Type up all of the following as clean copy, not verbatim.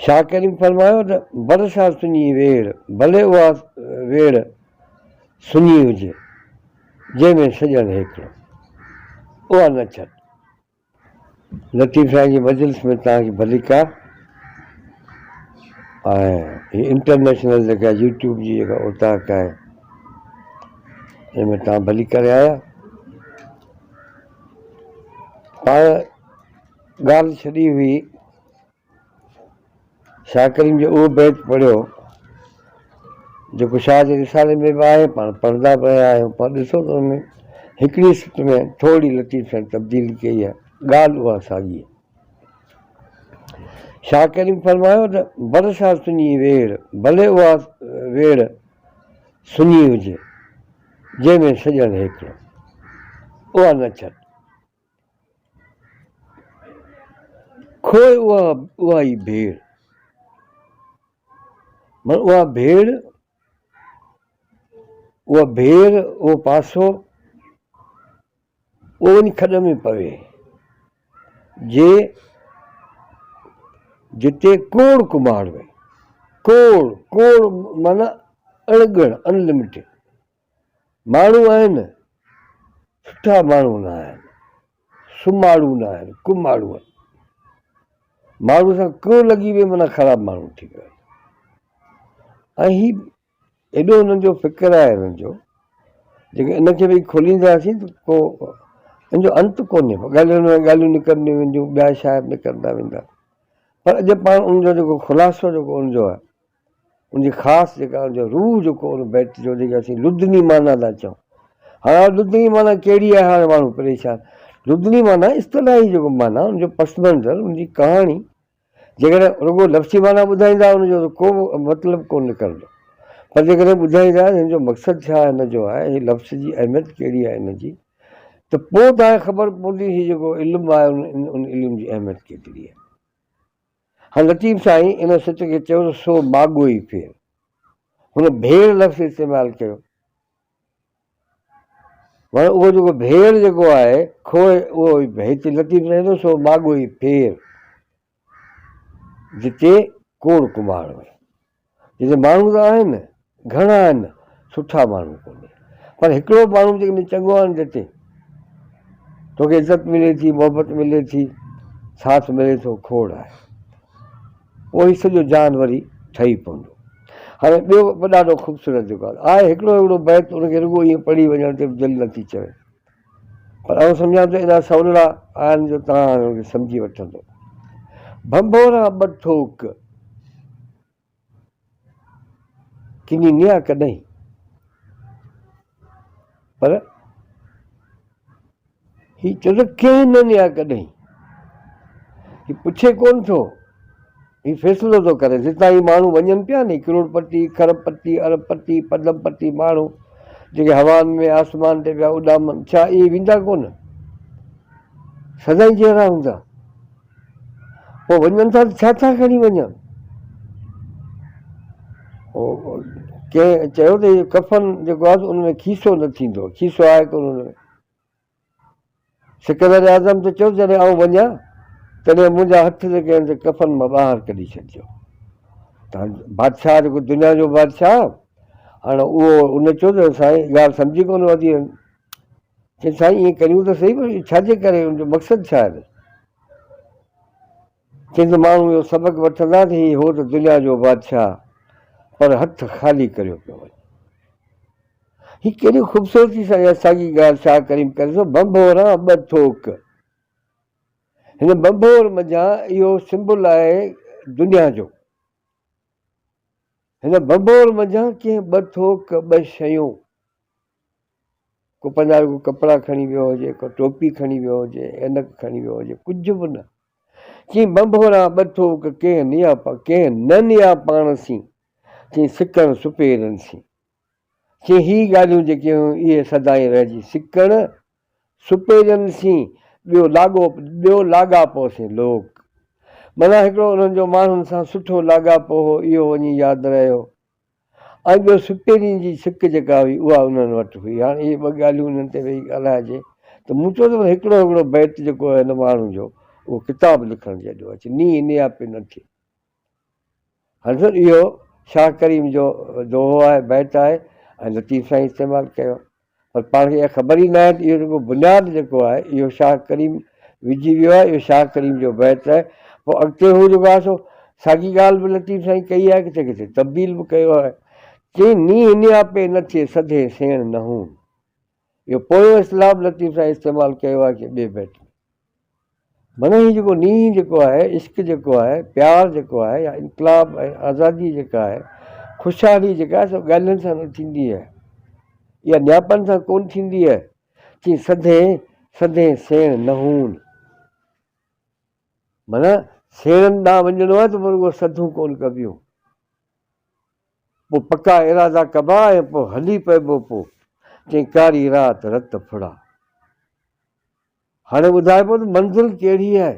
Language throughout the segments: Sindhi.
شاهه ڪريم فرمايو ته برسا سڃي ويڙهه، ڀلي اها ويڙهه سڃي هجي، جنهن ۾ سڄڻ هيڪڙو، اها نه ڇڏ. لطيف سائين جي مجلس ۾ توهان کي ڀليڪار ۽ هي انٽرنيشنل جيڪا يوٽيوب جي جيڪا اوطاق آهي ان ۾ توهان ڀلي ڪري آيا. پاڻ ڳالهه ڇڏي هئي شاهه ڪريم جو اهو بيت پڙهيو جيڪو شاهه جي رسالي ۾ به آهي پاڻ پڙهندا به رهيا آهيون پر ڏسو ته ان ۾ هڪڙي سٽ ۾ ٿوري لطيف سائين تبديلي ڪئي آهي ڳالهه اها ساڳي آهي. شاهه ڪريم فرمايو ته برسا سڃي ويڙهه ڀلي اها ويڙهه سڃي هجي جنهن ۾ سڄڻ هيڪڙو اها نه ڇڏ. کوء اها اها ئي ڀيڙ. معنيٰ اها ڀيڙ، اها ڀيڙ، اهو پاسو، اهو وڃي کڏ ۾ پوي، جي جتي ڪوڙ ڪماڙ وئي. ڪوڙ، ڪوڙ معنيٰ اڻڳڻ، Unlimited. ماڻهو آهن، سٺا ماڻهو نه آهن، سماڙو نه آهن، ڪماڙو آهن. ماڻهو سان ڪو لڳي ويو معنيٰ خراب ماڻهو ٿي ويو. ۽ هي ايڏو هنن جو فڪر آهي هنن جو جيڪي ان کي به کولينداسين ته ڪو ان جو انت ڪونهي. ڳالهين ۾ ڳالهيون نڪرنديون وينديون، ٻيا شاعر نڪرندا ويندا، پر اڄ پاڻ ان جو جيڪو خلاصو جيڪو ان جو آهي، ان جي خاص جيڪا ان جو روح جيڪو ان بيت جو جيڪي اسين لدني معنيٰ ٿا چئون. هاڻي لدني معنيٰ ڪهڙي آهي هاڻي ماڻهو پريشان. لدني معنيٰ اصطلاحي جيڪو معنيٰ ان جو پس منظر ان جي ڪهاڻي جيڪڏهن رڳو لفظي معنيٰ ٻڌائيندا ان جو ته ڪو به مطلب ڪونه نڪرندو پر جيڪڏهن ٻڌائيندا هن جو مقصد ڇا هن جو آهي هي لفظ جي اهميت ڪهڙي آهي هن جي ته پوء توهان کي خبر پوندي هي جيڪو علم آهي ان علم جي اهميت ڪيتري آهي. هاڻ لطيف سائين ان سچ کي چيو ته سو ماڳو ئي ڦير. هن ڀيڙ لفظ استعمال ڪيو. معنيٰ اهو جيڪو ڀيڙ جيڪو آهي کوء اهو ئي هتي لطيف سائين چيو سو ماڳو ئي ڦير جتي ڪوڙ ڪماڙ وئي. جتي ماڻهو ته آهن، گهڻا آهن، سٺا ماڻهو ڪونهي. پر هڪڙو ماڻهو جيڪڏهن چڱو آهي نه جتي توکي عزت ملي ٿي، محبت ملي ٿي، ساٿ ملي ٿو، کوڙ آهي. پوء هي سڄو جهان وري ٺهي پوندو. هاڻي ٻيو به ڏاڍو خوبصورت جيڪو آهي، آهي هڪڙو هڪڙو بيت ان کي رڳو ائين پڙهي وڃڻ تي به دل نٿي چوي. پر آئون سمجهان ٿو ايڏا سولڙا آهن جو توهان هنن کي سمجهي وٺندو. ڀنڀورا ٻه ٿوڪ ڪني نيا ڪڏهين پر هي چيو ته ڪنهن نه نيا ڪڏهين. هي پڇي ڪونه ٿو. هي فيصلو ٿو ڪري. جتان هي ماڻهو وڃن پيا ني ڪروڙ پتي، کرب پتي، ارب پتي، پدم پتي ماڻهو جيڪي هوائن ۾ آسمان تي پيا اڏامن، ڇا اهي ويندا ڪونه؟ سدائين جيئرا هوندا. پوء وڃن ٿا ته ڇا ٿا کڻي وڃن؟ ڪنهن چيو ته هي ڪفن جيڪو آهي ان ۾ کيسو نه ٿيندو. کيسو آهي ڪونه ان ۾. سڪندر اعظم ته چيو جڏهن آئون وڃان تڏهن منهنجا هٿ جيڪي آهن سي ڪفن مان ٻاهر ڪڍي ڇڏجو. ته بادشاهه جيڪو دنيا جو بادشاهه هاڻ اهو ان چيو ته سائين ڳالهه سمجهي ڪونه ورتي. چي سائين ائين ڪريون ته سهي پر ڇا جي ڪري ان جو مقصد ڇا آهي؟ چي ته ماڻهو اهو سبق وٺندا ته هي هو ته دنيا جو بادشاهه پر هٿ خالي ڪريو پيو وڃي. هي ڪيڏي خوبصورتي سان اها ساڳي ڳالهه شاهه ڪريم ڪري ٿو، ڀنڀوران ٻه ٿوڪ. هن ڀنڀور منجهان اهو سمبل آهي دنيا جو. هن ڀنڀور منجهان ڪنهن ٻه ٿوڪ، ٻه شيون، ڪو پنهنجا رڳو ڪپڙا کڻي ويو هجي، ڪو ٽوپي کڻي ويو هجي، عينڪ کڻي ويو هجي، ڪجهه به نه. چيائين ڀنڀوران ٻه ٿوڪ ڪنهن نيا ڪنهن نه نيا پاڻ سين، چيائين سڪڻ سپيرن سين. چي هي ڳالهيون جيڪي هيون اهي سدائين رهجي سڪڻ سپيرين سين ٻيو لاڳو ٻيو لاڳاپو سين لوڪ معنيٰ هڪڙو انهن جو ماڻهن سان سٺو لاڳاپو هو اهو وڃي ياد رهيو ۽ ٻيو سپيرين جي سڪ جيڪا هئي اها انهن وٽ هئي هاڻي اهي ٻه ڳالهيون انهن تي ويهي ڳالهائجي ته مون چيو ته هڪڙو هڪڙو بيت جيڪو آهي هن ماڻهو جو اهو ڪتاب لکڻ جيڏو اچي نينهن نياپي نه ٿئي. هاڻي ڏسو اهو شاهه ڪريم جو دوهو آهي، بيت آهي ۽ لطيف سائين استعمال ڪيو آهي. پر پاڻ کي اها خبر ئي ناهي ته اهو جيڪو بنياد جيڪو آهي اهو شاهه ڪريم وجهي ويو آهي، اهو شاهه ڪريم جو بيت آهي. پوء اڳتي هو جيڪو آهي سو ساڳي ڳالهه به لطيف سائين ڪئي آهي، ڪٿي ڪٿي تبديل به ڪيو آهي. چئي نينهن نياپي نه ٿئي سڌي سيڻ نه هون. اهو پويون اصطلاح به لطيف سائين استعمال ڪيو آهي ڪنهن ٻئي بيت ۾. معنيٰ هي جيڪو نينهن جيڪو آهي، عشق جيڪو آهي، پيار جيڪو آهي يا انقلاب ۽ آزادي جيڪا آهي، خوشحالي جيڪا آهي سو ڳالهين سان نه ٿيندي آهي. اها نياپن سان ڪونه ٿيندي آهي. چي سڌين سڌين سيڻ نه هون. معنيٰ سيڻن ڏانهن وڃڻو آهي ته پوء رڳو سڌون ڪونه ڪبيون. پوء پڪا ارادا ڪبا ۽ پوء هلي پئبو پوء چئين ڪاري رات رت ڦڙا. هاڻي ٻڌائبو ته منزل ڪهڙي آهي.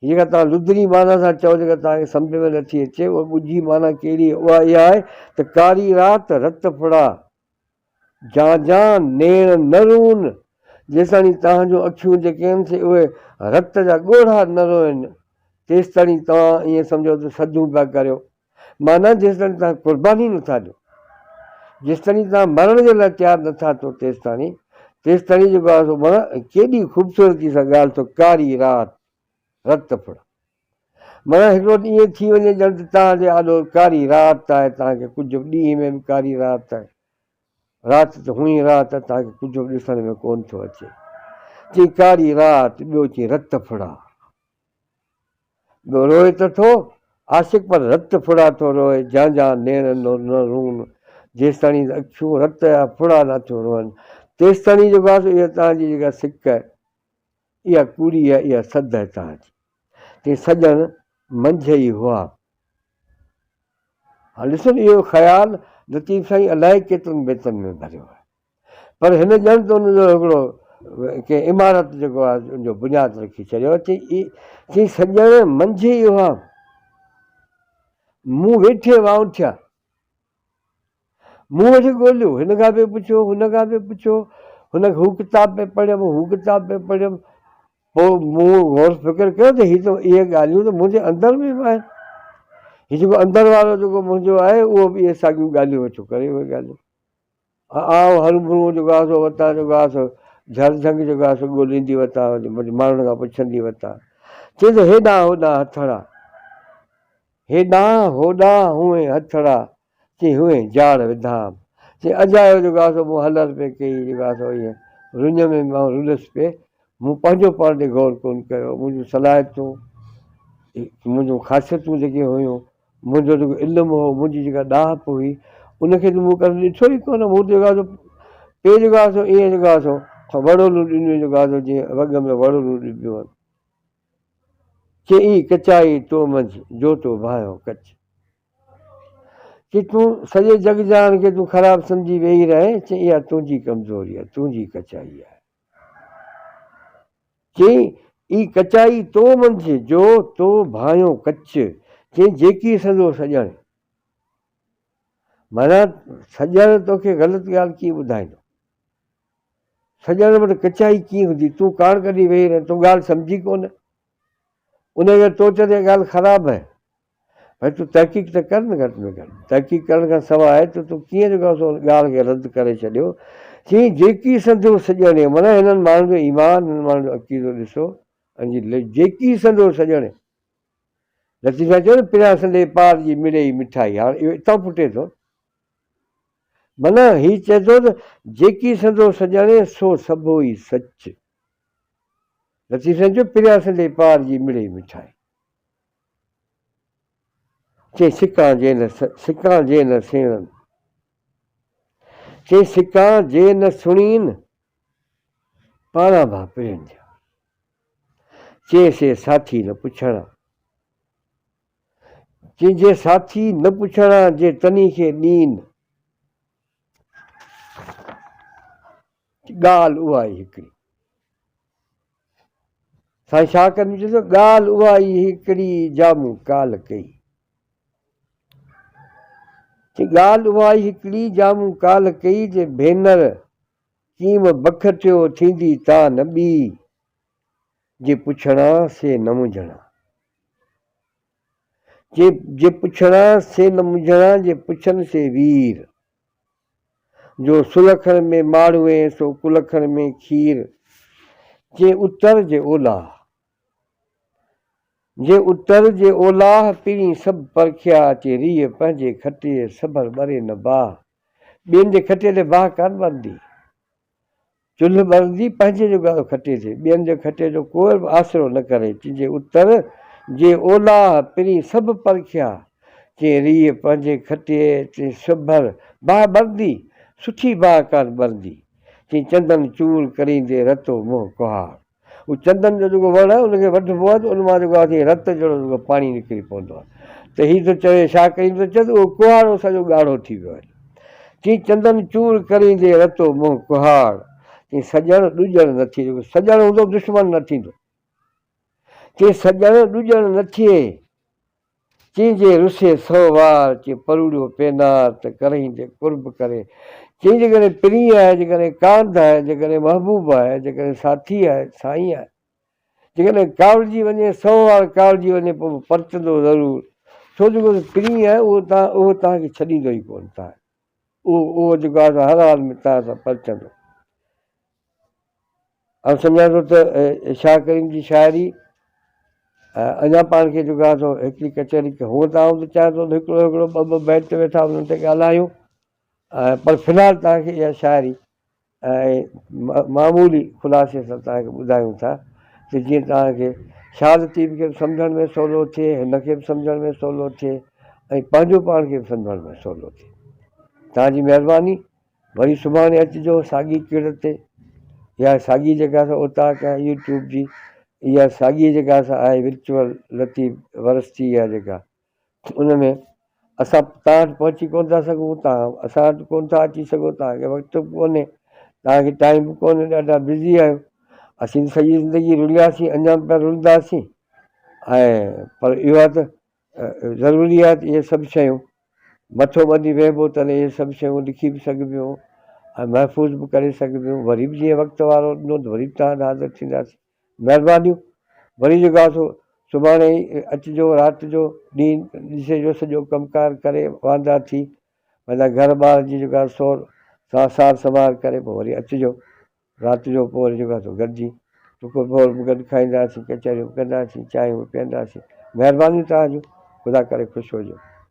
هي جيڪا توهان لڌڻي معنيٰ سان چئو جيڪا توهان کي سمجهه ۾ نٿي اچي اها ڳجهي معنيٰ ڪهڙي آهي؟ اها اها آهي ته ڪاري رات رت ڦڙا، جان جان نيڻ نه رون، جيستاڻي توهان جون اکيون جيڪي آهن سي اهي رت جا ڳوڙها نه روئن تيستاڻي توهان ائين سمجهو ته سڌون پيا ڪريو. معنيٰ جيستائين توهان قرباني نٿا ڏيو، جيستائين توهان مرڻ جي لاء تيار نٿا ٿيو تيستائين تيستائين جيڪو آهي سو معنيٰ ڪيڏي خوبصورتي سان ڳالهه ٿو ڪاري رات رت ڦڙا معنيٰ هڪڙو ڏينهن ائين ٿي وڃي ڄڻ ته توهان جي آڏو ڪاري رات آهي توهان کي ڪجهه به ڏينهن ۾ به ڪاري رات آهي رات ته هونئن رات آهي توهان کي ڪجهه به ڏسڻ ۾ ڪونه ٿو اچي چي ڪاري رات ٻيو چي رت ڦڙا ٻيو روئي ته ٿو عاشق پر رت ڦڙا ٿو روئي جان جان نيڻ نه رون جيستاڻي اکيون رت جا ڦڙا نه ٿيون روئن تيستاڻي جيڪو آهي سو اها توهان جي جيڪا سڪ آهي اها ڪوڙي آهي اها سڌ آهي توهان جي تي سڄڻ منجهه ئي هئا. هاڻ ڏسو نه اهو خيال لطيف سائين الائي ڪيترن بيتن ۾ ڀريو آهي. پر هن ڄڻ ته ان جو هڪڙو ڪنهن عمارت جيڪو آهي ان جو بنياد رکي ڇڏيو آهي. چي سڄڻ منجهه ئي هئا، مون ويٺي وائون ٿيا. مون وٺي ڳوليو، هن کان پئي پڇيو، هن کان پئي پڇيو، هن هو ڪتاب پئي پڙهيم، هو ڪتاب پئي پڙهيم، پوء مون غور فڪر ڪيو ته هي ته اهي ڳالهيون ته منهنجي اندر ۾ به آهن. هي جيڪو اندر وارو جيڪو منهنجو آهي اهو به اهي ساڳيون ڳالهيون ويٺو ڪري اهي ڳالهيون. آئون هروڀرو جيڪو آهي سو وتان جيڪو آهي سو جهر جهنگ جيڪو آهي سو ڳوليندي وتان ماڻهن کان پڇندي وتان. چيس هيڏانهن هوڏانهن هٿڙا. هيڏانهن هوڏانهن هونئين هٿڙا، چي هونئين جاڙ وڌام. چي اجايو جيڪو آهي سو مون هلر پئي ڪئي، جيڪو آهي سو ائين رڃ ۾ مان رليس پئي. مون پنهنجو پاڻ تي غور ڪونه ڪيو. منهنجون صلاحيتون، منهنجون خاصيتون جيڪي هيون، منهنجو جيڪو علم هو، منهنجي جيڪا ڏاهپ هئي، ان کي ته مون ڪڏهن ڏٺو ئي ڪونه. مون ته جيڪو آهي سو پئي جيڪو آهي سو ائين جيڪو آهي سو وڙولون ڏنيون جيڪو آهي سو جيئن وڳ ۾ وڙولون ڏبيون آهن. چي اي ڪچائي تو منجھ، جو تو ڀانئيو ڪچ. چي تون سڄي جڳ جهان کي تون خراب سمجهي ويهي رهين، چي اها تنهنجي ڪمزوري آهي، تنهنجي ڪچائي آهي. چي اي ڪچائي تو منجھ، جو تو ڀانئيو ڪچ. چي جيڪي سندو سڄڻ. معنيٰ سڄڻ توکي غلط ڳالهه ڪيئن ٻڌائيندو؟ سڄڻ وٽ ڪچائي ڪيئن هوندي؟ تون ڪاڻ ڪڍي ويهي رهين، تون ڳالهه سمجهي ڪونه. ان ڪري تو چئه ته اها ڳالهه خراب آهي. ڀئي تون تحقيق ته ڪر نه گهٽ ۾ گهٽ. تحقيق ڪرڻ کان سواء ته تون ڪيئن جيڪو آهي سو ان ڳالهه کي رد ڪري ڇڏيو. چيائين جيڪي سندو سڄڻي، معنيٰ هنن ماڻهن جو ايمان، هنن ماڻهن جو عقيدو ڏسو ۽ جيڪي سندو سڄڻي. لطيف سائين چيو نه پريان سندي پار جي مڙئي مٺائي. هاڻ اهو اتان ڦٽي ٿو. معنيٰ هي چئي ٿو ته جيڪي سندو سڄاڻي سو سڀو ئي سچ. لطيف سائين چيو پريان سندي پار جي مڙئي مٺائي. چي سڪان جي نه سڪان جي نه سيڻن. چي سڪان جي نه سڻين پاران ڀا پرين جا. چي سي ساٿي نه پڇڻا. جنهن جي ساٿي نه پڇڻا، جي تني کي ڏين. ڳالهه اها ئي هڪڙي. سائين شاهه ڪريم چئي ٿو، ڳالهه اها ئي هڪڙي جا مون ڪالهه ڪئي. چي ڳالهه اها ئي هڪڙي جا مون ڪالهه ڪئي، جي ڀينر ڪيم بک ٿيو ٿيندي تان نه ٻي، جي پڇڻا سي نه منجهڻا. چي جي پڇڻا سي نه منجهڻا، جي پڇن سي وير. جو سلکڻ ۾ ماڙهوئين، سو ڪلکڻ ۾ کير. چي اتر جي اولاهه. جي اتر جي اولاهه، پرين سڀ پرکيا، چي ريهه پنهنجي کٽيء، سڀر ٻري نه باهه. ٻين جي کٽيء تي باهه ڪانه ٻرندي. چلهه ٻرندي پنهنجي جو ڳالهه کٽي ٿي، ٻين جي کٽي جو ڪو به آسرو نه ڪري. چئجي اتر جي اولاهه، پرين سڀ پرکيا، چئين ريء پنهنجي کٽي، چئين سڀر باهه ٻرندي، سٺي باهه ڪانه ٻرندي، چئين چندن چور ڪريندي رتو منهن ڪهاڙ. هو چندن جو جيڪو وڻ آهي ان کي وڍبو آهي ته ان مان جيڪو آهي رت جهڙو جيڪو پاڻي نڪري پوندو آهي ته هي ٿو چوي شاهه ڪريم ٿو چوي ته اهو ڪهاڙو سڄو ڳاڙهو ٿي ويو آهي. چي چندن چور ڪريندي رتو منهن ڪهاڙ، چي سڄڻ ڏڄڻ نه ٿئي، جيڪو سڄڻ هوندو دشمن نه ٿيندو. چي سڄڻ ڏڄڻ نه ٿئي، چي جي رسي سو وار، چي پروڙيو پينار ته ڪرهيندي قرب ڪري. چي جيڪڏهن پرين آهي، جيڪڏهن ڪانڌ آهي، جيڪڏهن محبوب آهي، جيڪڏهن ساٿي آهي، سائين آهي. جيڪڏهن ڪاوڙجي وڃي، سو وار ڪاوڙجي وڃي پوء به پرچندو ضرور. ڇو جيڪو پرين آهي اهو تان اهو توهان کي ڇڏيندو ئي ڪونه توهان اهو اهو جيڪو آهي سو هر حال ۾ توهان سان پرچندو. آئون سمجهان ٿو ته شاهه ڪريم جي شاعري اڃا پاڻ کي جيڪو آهي سو هڪڙي ڪچهري هونء ته آئون ته چاهيان ٿو ته هڪڙو هڪڙو ٻه ٻه بيت ويٺا انهن تي ڳالهايون پر في الحال توهان کي اها شاعري ۽ معمولي خلاصي سان توهان کي ٻڌايون ٿا ته جيئن توهان کي شاهه لطيف کي به سمجهڻ ۾ سولو ٿئي هن کي به سمجهڻ ۾ سولو ٿئي ۽ پنهنجو پاڻ کي به سمجهڻ ۾ سولو ٿئي توهان جي مهرباني وري سڀاڻي اچجو ساڳي ڪڙ تي اها ساڳي جيڪا سا اوطاق آهي يوٽيوب جي اها ساڳي جيڪا سا آهي ورچوئل لطيف ورسٽي آهي جيڪا ان ۾ اسان توهان وٽ پهچي ڪونه ٿا سگهون توهان اسان وٽ ڪونه ٿا اچي سگهو توهان کي وقت به ڪونهي توهان کي ٽائيم به ڪونهي ڏاڍا بزي آهيو اسين سڄي زندگي رلياسين اڃا به پيا رلنداسين ۽ پر اهو آهي ته ضروري آهي ته اهي سڀ شيون مٿو ٻڌي ويهبو تڏهن اهي سڀ شيون لکي به سگهبيون ۽ محفوظ به ڪري سگهبيون وري به جيئن وقت وارو ڏنو ته وري به توهان وٽ حاضر ٿينداسين مهربانيون وري جيڪو آهي سو سڀاڻي ئي اچجو رات جو ڏينهن ڏسي جو سڄو ڪم ڪار ڪري واندا ٿي پنهنجا گهر ٻار جي جيڪو آهي سور سان سار سنڀار ڪري پوء وري اچجو رات جو پوء وري جيڪو آهي سو گڏجي ٽڪر پهر به گڏ کائينداسين، ڪچهريون به ڪنداسين، چانهيون به پيئنداسين. مهربانيون توهان جون، خدا ڪري خوش هجو.